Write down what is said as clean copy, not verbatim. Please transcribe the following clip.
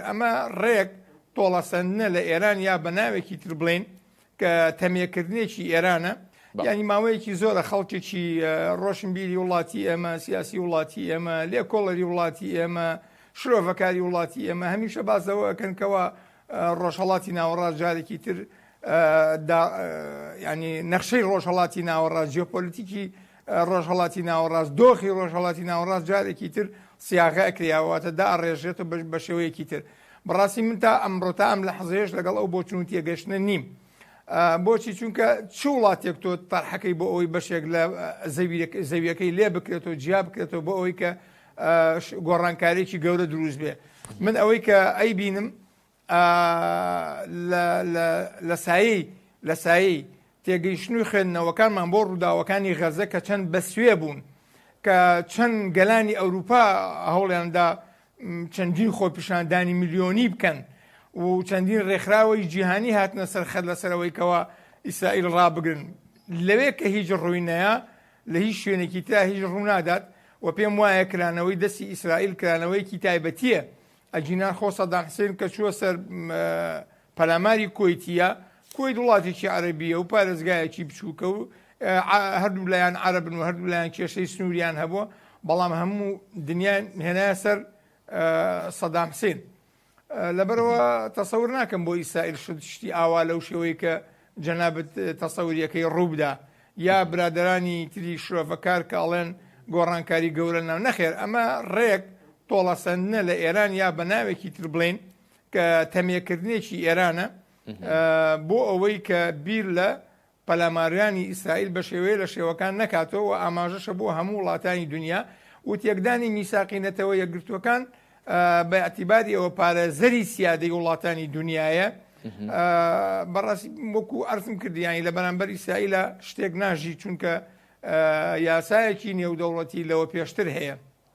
ئەمە ڕێک تۆڵەسەندنە لە ئێران یا بە ناوێکی تر بڵێین کە تەمێکردنێکی ئێرانە یانی ماوەیەکی زۆرە خەڵکێکی ڕۆشنبیری وڵاتی ئێمە سیاسی وڵاتی ئێمە لێکۆڵەری وڵاتی ئێمە شرۆڤەکاری وڵاتی ئێمە هەمیشە باس لەوە ئەکەن کەوا ڕۆژهەڵاتی ناوەڕاست جارێکی تر ینی نەخشەی ڕۆژهەڵاتی ناوەڕاست جیۆپۆلیتیکی ڕۆژهەڵاتی ناوەڕاست دۆخی ڕۆژهەڵاتی ناوەڕاست جارێکی تر سیاغە ئەکرێواتە داڕێژێتە بە شێوەیەکی تر بەڕاستی من تا ئەمڕۆ تا ئەم لەحزەیەش لەگەڵ ئەو بۆچون و تێگەشتنە نیم بۆچی چونکە چ وڵاتێک تۆ تەرحەکەی بۆ ئەوەی بەشێک لە زەویەکەی لێ بکرێتەوە جیا بکرێتەوە بۆ ئەوەی کە گۆڕانکاریی گەورە دروست بێ من ئەوەی کە ئەی بینم لە سایەی لە سایەی تێگەیشتن و خوێندنەوەکانمان بۆ ڕووداوەکانی غەزە کە چەند بەسوێ بوون کە چەند گەلانی ئەوروپا هەوڵیاندا چەندین خۆپیشاندانی ملیۆنی بکەن و چەندین ڕێکخراوەی جیهانی هاتنە سەر خەت لەسەرەوەی کەوا ئیسرائیل ڕابگرن لەوێ کە هیچ ڕووی نەیە لە هیچ شوێنێکی ترا هیچ ڕوونادات و پێم وایە کرانەوەی دەستی ئیسرائیل کرانەوەیەکی تایبەتیە ئەگینا خۆ سەدام حسێن کە چووە سەر پەلاماری کۆیتیە کۆیت وڵاتێکی عەرەبیە و پارێزگایەکی بچووکە و هەردوو لایەن عەرەبن و هەردوو لایەن کێشەی سنووریان هەبووە بەڵام هەموو دنیا هێنایە سەر سەدام حسێن لەبەرەوە تەسەور ناکەم بۆ ئیسرائیل شت شتی ئاوا لەو شێوەی کە جەنابت تەسەوریەکەی ڕووبدا یا برادەرانی تری شرۆڤەکار کە ئەڵێن گۆڕانکاری گەورە ناو نەخێر ئەمە ڕێک تۆڵەسەندنە لە ئێران یا بە ناوێکی تر بڵێین کە تەمێکردنێکی ئێرانە بۆ ئەوەی کە بیر لە پەلامارانی ئیسرائیل بە شێوەیە لە شێوەکان نەکاتەوە و ئاماژەشە بۆ هەموو وڵاتانی دنیا و تێکدانی میساقی نەتەوە یەکگرتووەکان بە ئیعتیباری ئەوە پارێزەری سیادەی وڵاتانی دنیایە بەڕاستی وەکو ئەرزم کردیانی لە بەرامبەر ئیسرائیلە شتێک ناژی چونکە یاسایەکی نێودەوڵەتی لەوە پێشتر هەیە.